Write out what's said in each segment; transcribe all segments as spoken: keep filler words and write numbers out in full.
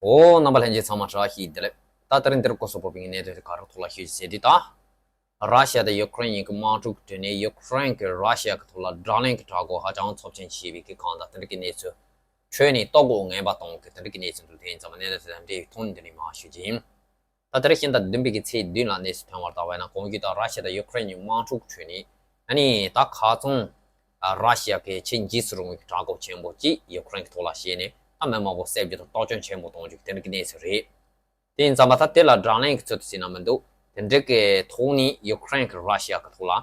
ཨོ། རྣམ་པ་ལྷན་རྒྱས་ཚང་མ་བཀྲ་ཤིས་བདེ་ལེགས། ད་དེ་རིང་འདིར་སྐོར་སོགས་པོ་པའི་གནད་དོན་དེ་ག་རེ་ཐོག་ལ་ཤོད་ཟེར་དུས། ད་ར་ཤི་ཡ་དང་ཡུ་ཀེ་རེན་གཉིས་ཀྱི་དམག་འཁྲུག་གྲོལ་ནས་ཡུ་ཀེ་རེན་གྱིས་ར་ཤི་ཡ་གི་ཐོག་ལ་དགྲ་ལན་གྱི་དྲག་རྒོལ་ཧ་ཅང་ཚབས་ཆེན་བྱས་པའི་གི་གང་ལྟར་དེ་འདྲ་གི་གནས་ཚུལ་འཕྲོས་ནས་ལྟོ་གོས་ངན་པ་གཏོང་གི་དེ་འདྲ་གི་གནས་ཚུལ་འདུག་དེ་ཡིན་ཙང་མ་གནད་དོན་དེ་དང་འབྲེལ་བའི་ཐོག་ནས་འདི་ནས་མར་ཞུ་རྒྱུ་ཡིན། ད་དེ་རིང་ཕྱི་ཟླ་བདུན་པའི་གི་ཚེས་བདུན་ལ་གནས་ཚུལ་ཐོན་བར་བལྟས་པ་ཡིན་ན། གོང་ཞུས་ལྟར་ར་ཤི་ཡ་དང་ཡུ་ཀེ་རེན་གཉིས་དམག་འཁྲུག་འཕྲོས་ནས། ཨ་ནི་ད་ཁ་སང་ཨ་ར་ཤི་ཡ་གི་ཆེས་འཇིགས་སུ་རུང་བའི་དྲག་རྒོལ་ཆེན་པོ་གཅིག་ཡུ་ཀེ་རེན་གྱི་ཐོག་ལ་བྱས་ནས། ད་མི་མང་པོ་བསད་རྒྱུ་དང་གཏོར་སྐྱོན་ཆེན་པོ་གཏོང་རྒྱུ་དེ་འདྲ་གི་གནས་ཚུལ་རེད། དེ་ཡིན་ཙང་མ་ད་དེ་ལ་དགྲ་ལན་གྱི་ཚུལ་དུ་བྱས་ན་མི་འདུག་དེ་འདྲ་གི་ཐོག་ནས་ཡུ་ཀེ་རེན་གྱིས་ར་ཤི་ཡ་གི་ཐོག་ལ་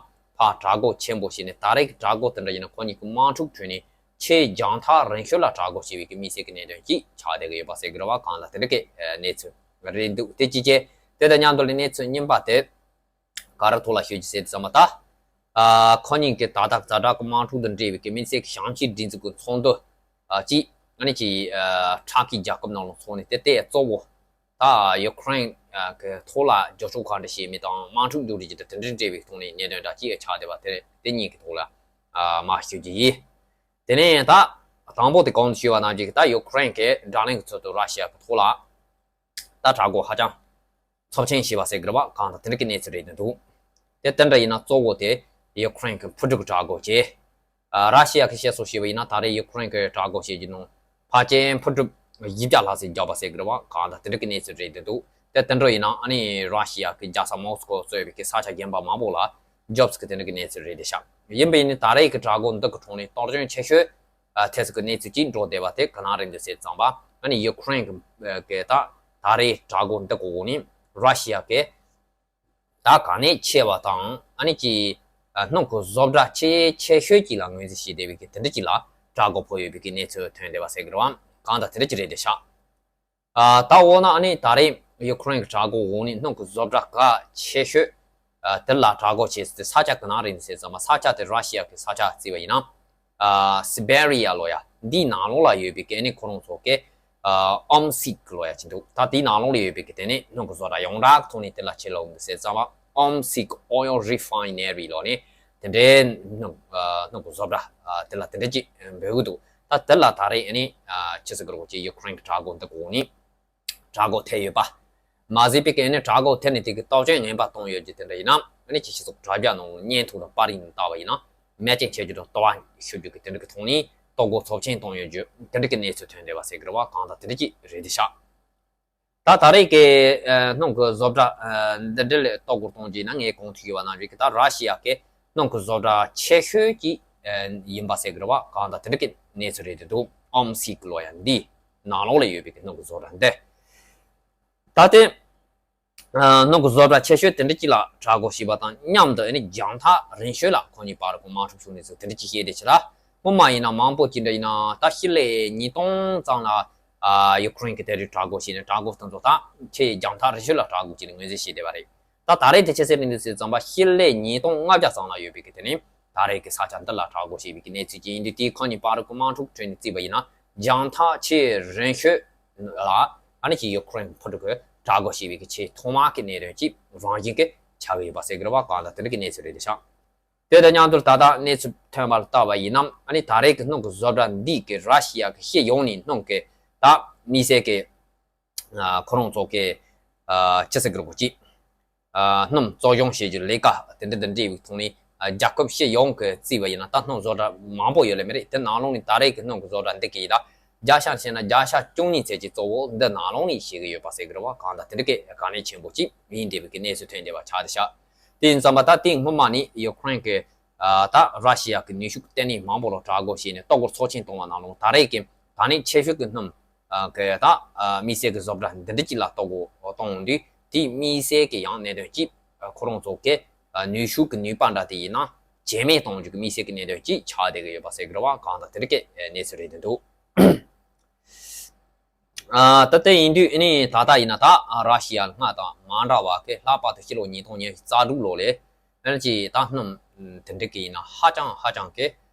ཕར་དྲག་རྒོལ་ཆེན་པོ་བྱས་ནས། ད་རེས་ཀྱི་དྲག་རྒོལ་དེ་འདྲ་ཡིན་ན་ཁོ་གཉིས་ཀྱི་དམག་འཁྲུག་འཕྲོས་ནས་ཆེས་རྒྱང་ཐག་རིང་ཤོས་ལ་དྲག་རྒོལ་བྱས་པའི་གི་དམིགས་བསལ་གྱི་གནད་དོན་གཅིག་ཆགས་བསྡད་ཀྱི་ཡོད་པ་ཟེར་གྱི་རེད་བ། གང་ལྟར་དེ་འདྲ་གི་གནས་ཚུལ་རེད་འདུག་དེ་གཅིག་བྱས། དེ་དང་མཉམ་དུ་ལ་གནས་ཚུལ་རྙིང་པ་དེ་ག་རེ་ཐོག་ལ་ཤོད་རྒྱུ་ཟེར་དུས་ཙམ་པ། ད་ཨ་ཁོ་གཉིས་ཀྱི་ད་ལྟ་ཛ་དྲག་གི་དམག་འཁྲུག་དང་འབྲེལ་བའི་གི་དམིགས་བསལ་གྱི་ཞིང་ཆེན་སྒྲིག་འཛུགས་ཀྱི་ཚོགས་འདུ་ཨ་གཅིག་ཨ་ནི་ཅིག་ཨ་ཕྲ་གི་རྒྱལ་ཁབ་ནང་ལ་ཚོགས་ནས། དེ་དེ་གཙོ་བོ་ད་ཡུ་ཀེ་རེན་ཨ་གི་ཐོག་ལ་རྒྱབ་སྐྱོར་ག་འདྲ་བྱེད་མིན་དང་དམག་འཁྲུག་མཇུག་སྒྲིལ་རྒྱུ་དང་དེ་འདྲ་འབྲེལ་བའི་ཐོག་ནས་གནད་དོན་འདྲ་གཅིག་ཆགས་བསྡད་པ་དེ་དེ་གཉིས་ཀྱི་ཐོག་ལ་ཨ་མར་ཞུ་རྒྱུ་ཡིན། དེ་ནས་ད་དང་པོ་དེ་གོང་དུ་ཞུས་པ་ནང་བཞིན་གྱི་ད་ཡུ་ཀེ་རེན་གྱིས་དགྲ་ལན་གྱི་ཚུལ་དུ་ར་ཤི་ཡ་གི་ཐོག་ལ་ད་དྲག་རྒོལ་ཧ་ཅང་ཚབས་ཆེན་བྱས་པ་ཟེར་གྱི་རེད་བ། གང་ལྟར་དེ་འདྲ་གི་གནས་ཚུལ་རེད་འདུག་དེ་དེ་འདྲ་ཡིན་ན་གཙོ་བོ་དེ་ཡུ་ཀེ་རེན་གྱི་འཕུར་གྲུ་གི་དྲག་རྒོལ་བྱས། ཨ་ར་ཤི་ཡ་གི་བཤད་སྲོལ་བྱས་པ་ཡིན་ན། ད་རེས་ཡུ་ཀེ་རེན་གྱི་དྲག་རྒོལ་བྱེད་རྒྱུ་ནང་ཕལ་ཆེར་འཕུར་གྲུ་བཞི་བརྒྱ་ལྷག་ཙམ་བརྒྱབ་པ་ཟེར་གྱི་རེད་བ། གང་ལྟར་དེ་འདྲ་གི་གནས་ཚུལ་རེད་འདུག་དེ་དེ་འདྲ་ཡིན་ན་ཨ་ནི་ར་ཤི་ཡ་གི་རྒྱལ་ས་མོ་སི་ཀོ་གཙོས་པའི་གི་ས་ཆ་གཞན་པ་མང་པོ་ལ་རྒྱབ་སྐྱོར་གྱི་དེ་འདྲ་གི་གནས་ཚུལ་རེད་དེ་ཤག་ཡིན་པ་ཡིན་ནའི་ད་རེས་ཀྱི་དྲག་རྒོལ་འདི་གི་ཐོག་ནས་གཏོར་སྐྱོན་ཆེ་ཤོས་ཨ་ཐེབས་ཀྱི་གནས་ཚུལ་ཅིག་འགྲོ་བསྡད་པ་དེ་ག་ནང་རེད་འདུག་ཟེར་ཙམ་པ། ཨ་ནི་ཡུ་ཀེ་རེན་གྱི་ད་ད་རེས་དྲག་རྒོལ་འདི་གི་འོག་ནས་ར་ཤི་ཡ་གི་ད་ག་ནས་ཆེ་བ་དང་། ཨ་ནི་ཀྱི་ཨ་སྣུམ་གྱི་བཟོ་གྲྭ་ཆེས་ཆེ་ཤོས་ཅིག་ལ་ངོས་འཛིན་བྱས་བསྡད་པའི་གི་དེ་འདྲ་ཅིག་ལ་དྲག་རྒོལ་ཕོག་ཡོད་པའི་གི་གནས་ཚུལ་ཐོན་བསྡད་པ་ཟེར་གྱི་རེད་བ། གང་ལྟར་དེ་འདྲ་ཅིག་རེད་དེ་ཤག་ཨ་ད་འོ་ན་ཨ་ནི་ད་རེས་ཡུ་ཀེ་རེན་གྱི་དྲག་རྒོལ་འོག་ནས་སྣུམ་གྱི་བཟོ་གྲྭ་གལ་ཆེ་ཤོས་ཨ་དེ་ལ་དྲག་རྒོལ་བྱས་ཏེ། ས་ཆ་ག་ནང་རེད་ཟེར་ཙམ་པ། ས་ཆ་དེ་ར་ཤི་ཡ་གི་ས་ཆ་བརྩིས་པ་ཡིན་ན། ཨ་སི་བེ་རི་ཡ་ལོ་ཡ་འདིའི་ནང་ལོགས་ལ་ཡོད་པའི་གི་ཨ་ནི་ཁོ་རང་ཚོ་གི་ཨ་ཨོམ་སིག་ལོ་ཡ་ཅིག་འདུག་ད་དེའི་ནང་ལོགས་ལ་ཡོད་པའི་གི་དེ་ནི་སྣུམ་གྱི་བཟོ་གྲྭ་ཡོངས་གྲགས་ཐོག་ནས་དེ་ལ་ཆེ་ལོ་འདུག་ཟེར་ཙམ་པ། ཨོམ་སིག་ཨོ་ཡལ་རི་ཕའི་ནེ་རི་ལོ་ནི་དེ་འདྲའི་སྣུམ་ཨ་སྣུམ་གྱི་བཟོ་གྲྭ་ཨ་དེ་ལ་དེ་འདྲ་ཅིག་འབོད་གི་འདུག་ད་དེ་ལ་ད་རེས་ཨ་ནི་ཨ་ཅི་ཟེར་གི་རེད་གོ་ཅིག་ཡུ་ཀེ་རེན་གྱི་དྲག་རྒོལ་འདི་གི་འོག་ནས་དྲག་རྒོལ་ཐེབས་ཡོད་པ་མ་ཟད་པའི་གི་ཨ་ནི་དྲག་རྒོལ་ཐེབས་ནས་དེ་གི་གཏོར་སྐྱོན་ངན་པ་བཏང་ཡོད་རྒྱུ་དེ་འདྲ་ཡིན་ན། ཨ་ནི་ཅིག་སྤྱི་ཚོགས་དྲ་རྒྱ་ནང་བརྙན་ཐུང་དང་པར་རིས་ནང་བལྟས་པ་ཡིན་ན། མེ་མཆེད་མཆེད་རྒྱུ་དང་ལྟོ་བ་ཤོར་རྒྱུ་གི་དེ་འདྲ་གི་ཐོག་ནས་ལྟོ་གོས་ཚབས་ཆེན་བཏང་ཡོད་རྒྱུ་དེ་འདྲ་གི་གནས་ཚུལ་ཐོན་བསྡད་པ་ཟེར་གི་རེད་བ། གང་ལྟར་དེ་འདྲ་ཅིག་རེད་དེ་ཤག་ད་ད་རེས་ཀྱི་ཨ་སྣུམ་གྱི་བཟོ་གྲྭ་ཨ་འདི་འདྲ་ལ་ལྟོ་གོས་གཏོང་རྒྱུ་ཡིན་ན། ངས་གོང་དུ་ཞུས་པ་ནང་བཞིན་གྱི་ད་ར་ཤི་ཡ་གི་སྣུམ་གྱི་བཟོ་གྲྭ་ཆེ་ཤོས་ཅིག་ཨ་ཡིན་པ་ཟེར་གི་རེད་བ། གང་ལྟར་དེ་འདྲ་གི་གནས་ཚུལ་རེད་དེ་འདུག་ཨོམ་སིག་ལོ་ཡ་འདི་ནང་ལོགས་ལ་ཡོད་པའི་གི་སྣུམ་གྱི་བཟོ་གྲྭ་འདི། ད་ལྟའི་ཨ་སྣུམ་གྱི་བཟོ་གྲྭ་ཆེ་ཤོས་དེ་འདྲ་ཅིག་ལ་དྲག་རྒོལ་བྱས་པ་དང་མཉམ་དུ། ཨ་ནི་རྒྱང་ཐག་རིང་ཤོས་ལ་ཁོ་གཉིས་བར་གྱི་དམག་འཁྲུག་བྱུང་ནས་ཚུལ་དེ་འདྲ་ཅིག་བཤད་བསྡད་ཆེ་ལ། སྔོན་མ་ཡིན་ན་མང་པོ་ཅིག་འདྲ་ཡིན་ན་ད་ཕྱི་ལོ་ཉིས་སྟོང་ཙམ་ལ་ཨ་ཡུ་ཀེ་རེན་གྱི་དེ་རིགས་དྲག་རྒོལ་བྱས་ནས། དྲག་རྒོལ་དེ་ཚོ་ད་ཆེས་རྒྱང་ཐག་རིང་ཤོས་ལ་དྲག་རྒོལ་བྱས་ནས་ངོས་འཛིན་བྱས་བསྡད་པ་རེད། ད་ད་རེས་དེ་ཆི་ཟེར་ནས་འདུག་ཟེར་ཙམ་པ། ཕྱི་ལོ་ཉིས་སྟོང་ལྔ་བརྒྱ་ཙམ་ལ་ཡོད་པའི་གི་དེ་ནི་ད་རེས་ཀྱི་ས་ཆ་འདི་ལ་དྲག་རྒོལ་བྱས་པའི་གི་གནས་ཚུལ་ཅིག་ཡིན་དུས། དེའི་ཁོ་གཉིས་བར་གྱི་དམག་འཁྲུག་ཁྲོད་ནས་བརྩིས་པ་ཡིན་ན། རྒྱང་ཐག་ཆེས་རིང་ཤོས་ལ་ཨ་ནི་ཅིག་ཡུ་ཀེ་རེན་འཕུར་གྲུ་གིས་དྲག་རྒོལ་བྱས་པའི་གི་ཆེས་ཐོག་མ་གི་གནད་དོན་ཅིག་རང་བཞིན་གྱིས་ཆགས་ཀྱི་ཡོད་པ་ཟེར་གྱི་རེད་བ། གང་ལྟར་དེ་འདྲ་གི་གནས་ཚུལ་རེད་དེ་ཤག་དེ་དང་མཉམ་དུ་ད་ལྟ་གནས་ཚུལ་ཐོན་པར་བལྟས་པ་ཡིན་ན། ཨ་ནི་ད་རེས་ཀྱི་སྣུམ་གྱི་བཟོ་གྲྭ་འདི་གིས་ར་ཤི་ཡ་གི་ཕྱི་ཡོང་ནས་སྣུམ་གྱི་ད་དམིགས་བསལ་གྱི་ཨ་ཁོ་རང་ཚོ་གི་ཨ་ཅི་ཟེར་གྱི་རེད་གོ་ཅིག་ཨ་སྣུམ་གཙོ་སྐྱོང་བྱེད་རྒྱུ་ལས་ཀ་དེ་འདྲ་དང་འབྲེལ་བའི་ཐོག་ནས། ཨ་རྒྱལ་ཁབ་ཕྱི་ཡོངས་ཀྱི་བརྩིས་པ་ཡིན་ན་ད་སྣུམ་བཟོ་གྲྭ་མང་པོ་ཡོད་ལེ་མ་རེད། དེ་ནང་ལོགས་ནས་ད་རེས་ཀྱི་སྣུམ་གྱི་བཟོ་གྲྭ་འདི་གི་ཡིན་ད་བརྒྱ་ཆ་བཤད་ན་བརྒྱ་ཆ་བཅུ་གཉིས་ཚད་ཀྱི་གཙོ་བོ་འདི་ནང་ལོགས་ནས་བྱེད་ཀྱི་ཡོད་པ་ཟེར་གྱི་རེད་བ། གང་ལྟར་དེ་འདྲ་གི་དཀའ་གནད་ཆེན་པོ་ཅིག་ཡིན་བསྡད་པའི་གི་གནས་ཚུལ་ཐོན་བསྡད་པ་ཆགས་བསྡད་ཤག་དེ་ཡིན་ཙང་མ་ད་དེ་སྔོན་མ་ནས་ཡུ་ཀེ་རེན་གྱི་ཨ་ད་ར་ཤི་ཡ་གི་ནུས་ཤུགས་ལྟེ་གནས་མང་པོ་ལ་དྲག་རྒོལ་བྱས་ནས་ལྟོ་གོས་ཚབས་ཆེན་བཏང་བ་ནང་ལོགས་ད་རེས་ཀྱི་དཀའ་གནད་ཆེ་ཤོས་ཀྱི་སྣུམ་ཨ་གི་ད་ཨ་དམིགས་བསལ་གྱི་བཟོ་གྲྭ་འདི་འདྲ་ཅིག་ལ་ལྟོ་གོས་གཏོང་དུས། དེའི་དམིགས་བསལ་གྱི་ཡང་གནད་དོན་གཅིག་ཨ་ཁོ་རང་ཚོ་གི་ཨ་ནུས་ཤུགས་ཀྱི་ནུས་པ་འདྲ་དེ་ཡིན་ན་ཇེ་མེད་གཏོང་རྒྱུ་གི་དམིགས་བསལ་གྱི་གནད་དོན་གཅིག་ཆགས་བསྡད་ཀྱི་ཡོད་པ་ཟེར་གྱི་རེད་བ། གང་ལྟར་དེ་འདྲ་གི་གནས་ཚུལ་རེད་འདུག་ཨ་ད་དེ་ཡིན་དུས་ཨ་ནི་ད་ལྟ་ཡིན་ན་ད་ཨ་ར་ཤི་ཡ་སྔར་དང་མ་འདྲ་བ་གི་ལྷག་པར་དུ་ཕྱི་ལོ་ཉིས་སྟོང་ཉི་ཤུ་རྩ་དྲུག་ལོ་ལས་ཨ་ནི་ཅིག་ད་སྣུམ་དེ་འདྲ་གི་ཡིན་ན་ཧ་ཅང་ཧ་ཅང་གི་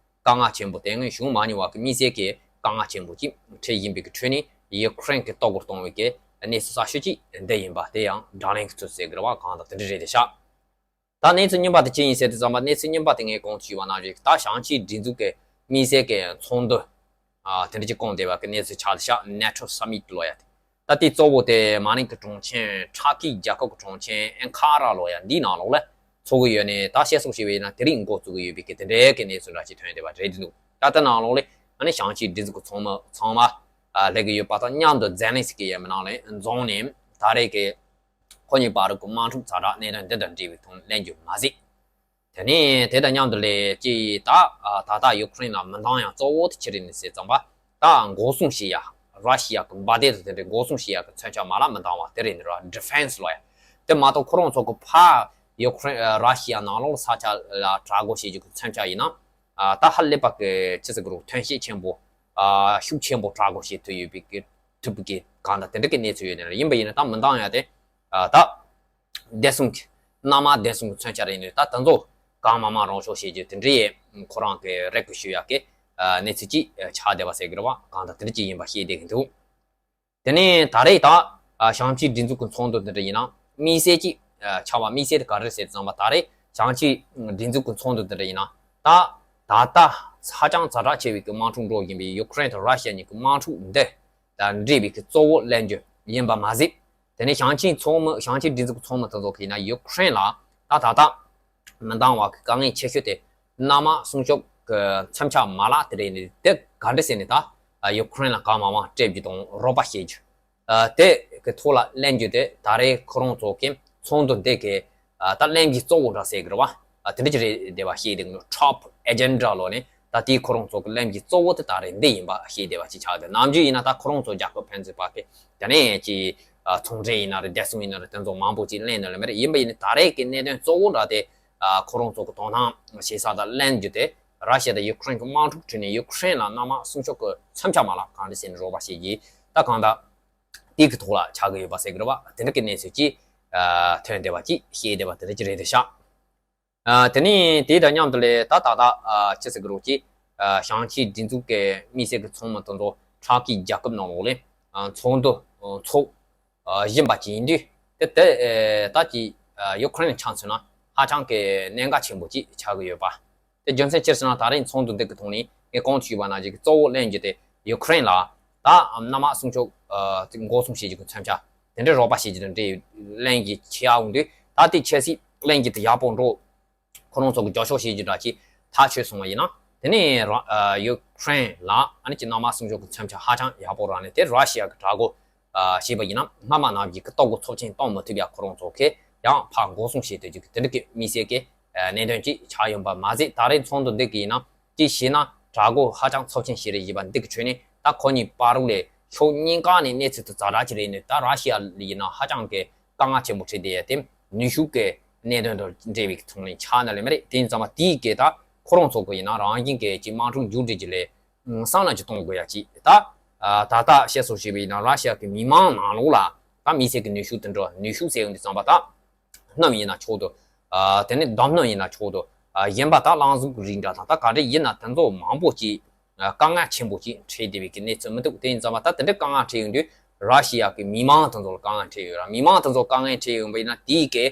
དཀའ་ངལ་ཆེན་པོ། དེ་སྔོན་བྱུང་མ་མྱོང་བ་གི་དམིགས་བསལ་གྱི་དཀའ་ངལ་ཆེན་པོ་ཅིག་འཕྲད་བཞིན་པའི་གི་ཁྲོད་ནས་ཡུ་ཀེ་རེན་གྱིས་ལྟོ་གོས་གཏོང་བའི་གི་གནས་ཚུལ་གསར་ཤོས་ཅིག་འདི་ཡིན་པ། དེ་ཡང་དགྲ་ལན་གྱི་ཚུལ་ཟེར་གི་རེད་བ། གང་ལྟར་དེ་འདྲ་རེད་དེ་ཤག་ད་གནས་ཚུལ་རྙིང་པ་དེ་ཅི་ཡིན་ཟེར་དུས་ཙམ་པ། གནས་ཚུལ་རྙིང་པ་དེ་ངས་གོང་དུ་ཞུས་པ་ནང་བཞིན་ད་ཞང་ཆེན་སྒྲིག་འཛུགས་ཀྱི་དམིགས་བསལ་གྱི་ཚོགས་འདུ་ཨ་དེ་འདྲ་ཅིག་བསྐོངས་བསྡད་པ་གི་གནས་ཚུལ་ཆགས་དེ་ཤག་ནེ་ཊོ་སམ་མིཊ་ལོ་ཡ་དེ། ད་དེ་གཙོ་བོ་དེ་མ་ནིང་གི་གྲོང་ཁྱེར་ཊར་ཀི་རྒྱལ་ཁབ་ཀྱི་གྲོང་ཁྱེར་ཨན་ཁ་ར་ལོ་ཡ་འདིའི་ནང་ལོགས་ལ་འཚོགས་ཀྱི་ཡོད་ནས། ད་བཤད་སྲོལ་ཞིག་ཡོད་ན་དེ་རིང་འགོ་བཙུགས་ཀྱི་ཡོད་པའི་གི་དེ་འདྲའི་གི་གནས་ཚུལ་འདྲ་ཞིག་ཐོན་བསྡད་པ་རེད་འདུག་ད་ལྟ་ནང་ལོགས་ལ་ཨ་ནི་ཞིང་ཆེན་སྒྲིག་འཛུགས་ཀྱི་ཚོགས་མི་ཚང་མ་ཨ་སླེབས་ཀྱི་ཡོད་པ་དང་མཉམ་དུ་ཛེ་ལན་སི་ཀི་ཡའི་མི་ནང་ལ་འཛོམས་ནས་ད་རེས་ཀྱི་ཁོ་གཉིས་བར་གྱི་དམག་འཁྲུག་ཛ་དྲག་གནད་དོན་འདི་དང་འབྲེལ་བའི་ཐོག་གླེང་རྒྱུ་མ་ཟད། དེ་ནས་དེ་དང་མཉམ་དུ་ལས་ཀྱི་ད་ད་ལྟ་ཡུ་ཀེ་རེན་ལ་མི་འདང་ཡ་གཙོ་བོ་དེ་ཅི་རེད་ཟེར་ཙམ་པ། ད་འགོག་སྲུང་བྱེད་ཡ་ར་ཤི་ཡ་གི་འབའ་སྡེ་དང་དེ་འདྲའི་འགོག་སྲུང་བྱེད་ཡ་གི་མཚོན་ཆ་མ་ལག་མི་འདང་བ་དེ་རེད་ནི་ར། ཌི་ཕེན་སི་ལོ་ཡ། དེ་མ་གཏོགས་ཁོ་རང་ཚོ་གི་ཕ་ཡུ་ཀེ་རེན་ར་ཤི་ཡ་ནང་ལོགས་ས་ཆ་ལ་དྲག་རྒོལ་བྱེད་རྒྱུ་གི་མཚོན་ཆ་ཡིན་ན། ད་ཧ་ལས་པ་གི་ཅི་ཟེར་གི་རུ་ཐོན་སྐྱེད་ཆེན་པོ་ཤུགས་ཆེན་པོ་དྲག་རྒོལ་བྱེད་ཐུབ་ཡོད་པའི་གི་ཐུབ་པའི་གི་གང་ལྟར་དེ་འདྲ་གི་གནས་ཚུལ་ཡོད་ནི་ར། ཡིན་པ་ཡིན་ན་ད་མི་འདང་ཡ་དེ་ད། བདེ་སྲུང་གི་གནམ་དམག་བདེ་སྲུང་གི་མཚོན་ཆ་རེད་ནི་ད་དེ་ཚོ་གང་མང་མང་རང་ཤོག་བྱེད་རྒྱུ་དེ་འདྲའི་ཁོ་རང་གི་རེ་སྐུལ་ཞུ་ཡག་གི་གནས་ཚུལ་ཅིག་ཆགས་བསྡད་པ་ཟེར་གི་རེད་བ། གང་ལྟར་དེ་འདྲ་ཅིག་ཡིན་པ་ཤེས་བསྡད་ཀྱི་འདུག་དེ་ནས་ད་རེས་ད་ཞིང་ཆེན་སྒྲིག་འཛུགས་ཀྱི་ཚོགས་འདུ་འདི་འདྲ་ཡིན་ན་དམིགས་བསལ་ཅིག་ཆགས་པ། དམིགས་བསལ་དེ་ག་རེ་ཟེར་ཙམ་པ་ད་རེས་ཞིང་ཆེན་སྒྲིག་འཛུགས་ཀྱི་ཚོགས་འདུ་འདི་འདྲ་ཡིན་ན་ད་ད་ལྟ་ཧ་ཅང་ཛ་དྲག་ཆེ་བའི་གི་དམག་འཁྲུག་འགྲོ་བཞིན་པའི་ཡུ་ཀེ་རེན་དང་ར་ཤི་ཡ་གཉིས་ཀྱི་དམག་འཁྲུག་འདི་དང་འབྲེལ་བའི་གི་གཙོ་བོ་གླེང་རྒྱུ་ཡིན་པ་མ་ཟད། དེ་ནས་ཞིང་ཆེན་ཚོགས་མི་ཞིང་ཆེན་སྒྲིག་འཛུགས་ཚོགས་མི་དེ་ཚོ་གིས་ན་ཡུ་ཀེ་རེན་ལ་ད་ད་ལྟ་མི་འདང་བ་གི་དཀའ་ངལ་ཆེ་ཤོས་དེ་གནམ་དམག་སྲུང་སྐྱོབ་ཀྱི་མཚོན་ཆ་མ་ལག་དེ་རེད་ནི། དེ་ག་འདྲ་ཟེར་ནས་ད་ཡུ་ཀེ་རེན་ལ་གང་མང་མང་སྤྲད་རྒྱུ་དང་རོགས་པ་བྱེད་རྒྱུ། དེ་གི་ཐོག་ལ་གླེང་རྒྱུ་དེ་ད་རེས་ཁོ་རང་ཚོ་གི་ཚོགས་འདུ་འདི་གི་ད་གླེང་རྒྱུ་གཙོ་བོ་འདྲ་ཟེར་གི་རེད་བ། དེ་འདྲ་ཅིག་རེད་བསྡད་པ་ཤེས་བསྡད་གི་འདུག་ཊོབ་ཨེ་ཇེན་ཌ་ལོ་ནས་ད་དེའི་ཁོ་རང་ཚོ་གི་གླེང་རྒྱུ་གཙོ་བོ་དེ་ད་རེས་འདི་ཡིན་པ་ཤེས་བསྡད་པ་ཅིག་ཆགས་འདུག་ནམ་རྒྱུན་ཡིན་ན་ད་ཁོ་རང་ཚོ་རྒྱལ་ཁབ་ཕན་ཚུན་བར་གི་དེ་ནས་ཅིག་ཚོང་འབྲེལ་ཡིན་ན་རེད། བདེ་སྲུང་ཡིན་ན་རེད། དེ་ཚོ་མང་པོ་ཅིག་གླེང་འདུག་ལ་མེད་རེད། ཡིན་པ་ཡིན་ན་ད་རེས་ཀྱི་གནད་དོན་གཙོ་བོ་འདྲ་དེ་ཁོ་རང་ཚོ་གི་དོ་སྣང་བྱེད་ས་དང་གླེང་རྒྱུ་དེ་ར་ཤི་ཡ་དང་ཡུ་ཀེ་རེན་གྱི་དམག་འཁྲུག་ཁྲོད་ནས་ཡུ་ཀེ་རེན་ལ་གནམ་དམག་སྲུང་སྐྱོབ་ཀྱི་མཚོན་ཆ་མ་ལག་གང་འདྲ་ཟེར་ནས་རོགས་པ་བྱེད་ཀྱི་ད་གང་ལྟར་དེ་གི་ཐོག་ལ་ཆགས་ཀྱི་ཡོད་པ་ཟེར་གི་རེད་བ། དེ་འདྲ་གི་གནས་ཚུལ་ཅིག་ཐོན་བསྡད་པ་ཅིག་ཤེས་བསྡད་པ་དེ་འདྲ་ཅིག་རེད་དེ་ཤག་དེ་ནས་དེ་དང་མཉམ་དུ་ལས་ད་ད་ད་ཅི་ཟེར་གི་རོགས་ཅིག་ཞིང་ཆེན་སྒྲིག་འཛུགས་ཀྱི་དམིགས་བསལ་གྱི་ཚོགས་མི་དེ་ཚོ་ཊར་ཀི་རྒྱལ་ཁབ་ནང་ལོགས་ལ་ཚོགས་འདུ་ཚོགས་བཞིན་པ་ཅིག་ཡིན་དུས་དེ་དེ་ད་ཅིག་ཡུ་ཀེ་རེན་ཆ་མཚོན་ན་ཧ་ཅང་གི་གནད་འགག་ཆེན་པོ་ཅིག་ཆགས་ཀྱི་ཡོད་པ། དེ་རྒྱུ་མཚན་ཅི་ཟེར་ན་ད་རེས་ཚོགས་འདུ་འདི་གི་ཐོག་ནས་ངས་གོང་དུ་ཞུས་པ་ནང་བཞིན་གྱི་གཙོ་བོ་གླེང་རྒྱུ་དེ་ཡུ་ཀེ་རེན་ལ་ད་གནམ་དམག་སྲུང་སྐྱོབ་འགོག་སྲུང་བྱེད་རྒྱུ་གི་མཚོན་ཆ་དེ་འདྲའི་རོགས་པ་བྱེད་རྒྱུ་དང་འབྲེལ་གླེང་རྒྱུ་བྱེད་ཡ་འོང་དུས་ད་དེ་ཆབ་སྲིད་གླེང་རྒྱུ་དེ་ཡག་པོ་འགྲོ། ཁོ་རང་ཚོ་གི་རྒྱབ་སྐྱོར་བྱེད་རྒྱུ་འདྲ་ཅིག་ཐག་ཆོད་སོང་བ་ཡིན་ན། དེ་ནས་ར་ཡུ་ཀེ་རེན་ལ་ཨ་ནི་ཅིག་གནམ་དམག་སྲུང་སྐྱོབ་ཀྱི་མཚོན་ཆ་ཧ་ཅང་ཡག་པོ་རག་ནས་དེ་ར་ཤི་ཡ་གི་དྲག་རྒོལ་བྱས་པ་ཡིན་ན་སྔ་མ་ནང་བཞིན་གྱི་ལྟོ་གོས་ཚབས་ཆེན་གཏོང་མི་ཐུབ་ཡ་ཁོ་རང་ཚོ་གི་ཡང་ཕར་འགོག་སྲུང་བྱེད་ཐུབ་རྒྱུ་གི་དེ་འདྲ་གི་དམིགས་བསལ་གྱི་གནད་དོན་ཅིག་ཆགས་ཡོང་པ་མ་ཟད། ད་རེས་ཚོགས་འདུ་འདི་གི་ཡིན་ན་ཅིག་བྱས་ན་དྲག་རྒོལ་ཧ་ཅང་ཚབས་ཆེན་ཞིག་རེད་ཞེས་པ་འདི་གི་ཁྲོད་ནས་ད་ཁོ་གཉིས་བར་ལ་ཕྱོགས་གཉིས་ཀ་ནས་གནས་ཚུལ་དེ་ཛ་དྲག་ཅིག་རེད་ནས་ད་ར་ཤི་ཡ་ལ་ཡིན་ན་ཧ་ཅང་གི་དཀའ་ངལ་ཆེན་པོ་འཕྲད་བསྡད་ཡ་དེ་ནུས་ཤུགས་ཀྱི་གནད་དོན་དང་འབྲེལ་བའི་ཐོག་ནས་ཆགས་ནི་ལས་མ་རེད། དེ་ཡིན་ཙང་མ་དེའི་སྐད་ད་ཁོ་རང་ཚོ་གི་ཡིན་ན་རང་བཞིན་གྱི་ཅིག་དམག་འཁྲུག་མཇུག་སྒྲིལ་རྒྱུ་ལས་བསམ་བློ་ཅིག་གཏོང་དགོས་ཡ་ཅིག་ད་ད་ལྟ་བཤད་སྲོལ་བྱས་པ་ཡིན་ན་ར་ཤི་ཡ་གི་མི་མང་ནང་ལོགས་ལ་ད་མི་སེར་གྱི་ནུས་ཤུགས་དེ་འདྲ་ནུས་ཤུགས་ཟེར་ཡོང་དུས་ཙམ་པ་ད་གནམ་ཡིན་ན་ཆོག་འདུག་དེ་ནས་འདམ་སྣོད་ཡིན་ན་ཆོག་འདུག་གཞན་པ་ད་རླངས་གཟུགས་རིགས་འདྲ་དང་ད་ག་འདྲ་ཡིན་ན་དེ་ཚོ་མང་པོ་ཅིག་དཀའ་ངལ་ཆེན་པོ་ཅིག་འཕྲད་བསྡད་པའི་གི་གནས་ཚུལ་མི་འདུག་དེ་ཡིན་ཙང་མ་ད་དེ་འདྲའི་དཀའ་ངལ་འཕྲད་ཡོང་དུས་ར་ཤི་ཡ་གི་མི་མང་དེ་ཚོ་ལ་དཀའ་ངལ་འཕྲད་ཡོད་ར། མི་མང་དེ་ཚོ་དཀའ་ངལ་འཕྲད་ཡོང་པ་ཡིན་ན་དེའི་གི་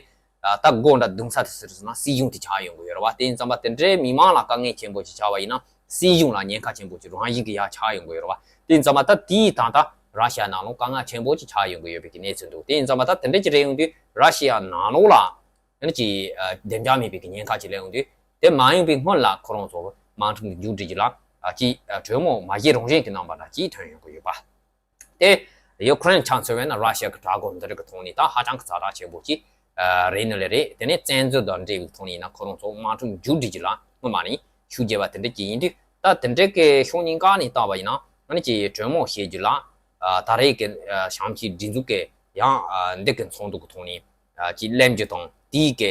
ད་སྒོ་འདྲ་བརྡུང་ས་དེ་ཟེར་ཟེར་ན་སྲིད་གཞུང་དེ་ཆགས་ཡོང་གི་ཡོད་ར་བ། དེ་ཡིན་ཙང་མ་དེ་འདྲའི་མི་མང་ལ་དཀའ་ངལ་ཆེན་པོ་ཅིག་ཆགས་པ་ཡིན་ན་སྲིད་གཞུང་ལ་ཉེན་ཁ་ཆེན་པོ་ཅིག་རང་བཞིན་གི་ཡ་ཆགས་ཡོང་གི་ཡོད་ར་བ། དེ་ཡིན་ཙང་མ་ད་དེའི་ད་ད་ར་ཤི་ཡ་ནང་ལོགས་དཀའ་ངལ་ཆེན་པོ་ཅིག་ཆགས་ཡོང་གི་ཡོད་པའི་གི་གནས་ཚུལ་འདུག་དེ་ཡིན་ཙང་མ་ད་དེ་འདྲ་ཅིག་རེད་ཡོང་དུས་ར་ཤི་ཡ་ནང་ལོགས་ལ་ཨ་ནི་ཅིག་བདེ་འཇགས་མེད་པའི་གི་ཉེན་ཁ་ཅིག་སླེབས་ཡོང་དུས་དེ་མ་ཡོང་པའི་སྔོན་ལ་ཁོ་རང་ཚོ་དམག་འཁྲུག་འདི་མཇུག་སྒྲིལ་རྒྱུ་ལ་ཨ་ཅིག་གྲོས་མོལ་མ་བྱས་རང་བཞིན་གི་རྣམ་པ་འདྲ་ཅིག་ཐོན་ཡོང་གི་ཡོད་པ། དེ་ཡུ་ཀེ་རེན་ཆ་མཚོན་པ་ཡིན་ན་ར་ཤི་ཡ་གི་དྲག་རྒོལ་འདི་རིགས་ཀྱི་ཐོག་ནས་ད་ཧ་ཅང་གི་ཛ་དྲག་ཆེན་པོ་ཅིག་རེད་ནི་ལས་རེད། དེ་ནས་བཙན་འཛུལ་དང་འབྲེལ་བའི་ཐོག་ནས་ཡིན་ན་ཁོ་རང་ཚོ་དམག་འཁྲུག་མཇུག་སྒྲིལ་རྒྱུ་ལ་སྔོན་མ་ནས་ཤུགས་རྒྱབ་པ་དེ་འདྲ་ཅིག་ཡིན་དུས་ད་དེ་འདྲའི་གི་ཕྱོགས་གཉིས་ཀ་ནས་བལྟས་པ་ཡིན་ན་ཨ་ནི་ཅིག་གྲོས་མོལ་བྱེད་རྒྱུ་ལ་ད་རེས་ཀྱི་ཞིང་ཆེན་སྒྲིག་འཛུགས་ཀྱི་ཡང་འདི་གི་ཚོགས་འདུ་གི་ཐོག་ནས་ཅིག་གླེང་རྒྱུ་དང་དེའི་གི་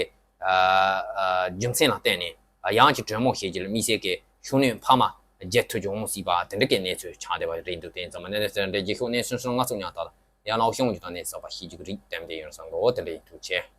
རྒྱུ་མཚན་ལ་བརྟེན་ནས་ཡང་ཅིག་གྲོས་མོལ་བྱེད་རྒྱུ་ལ་དམིགས་བསལ་གྱི་ཤུགས་སྣོན་འཕར་མ་བརྒྱབ་ཐུབ་ཀྱི་འོང་སྲིད་པ་དེ་འདྲ་གི་གནས་ཚུལ་ཆགས་བསྡད་པ་རེད་འདུག་དེ་ཡིན་ཙང་མ་གནས་ཚུལ་འདྲ་རྒྱུ་ཤོག་གནས་ཚུལ་སོང་ང་ཚོ་ཉག་ཐག་ཡང་ལའོ་ཤོང་རྒྱུ་དང་གནས་ཚུལ་པ་ཤེས་རྒྱུ་གི་རིགས་དེ་འདྲ་ཡིན་བསམ་གི་འོ་དེ་འདྲ་ཡིན་ཐུགས་རྗེ་ཆེ།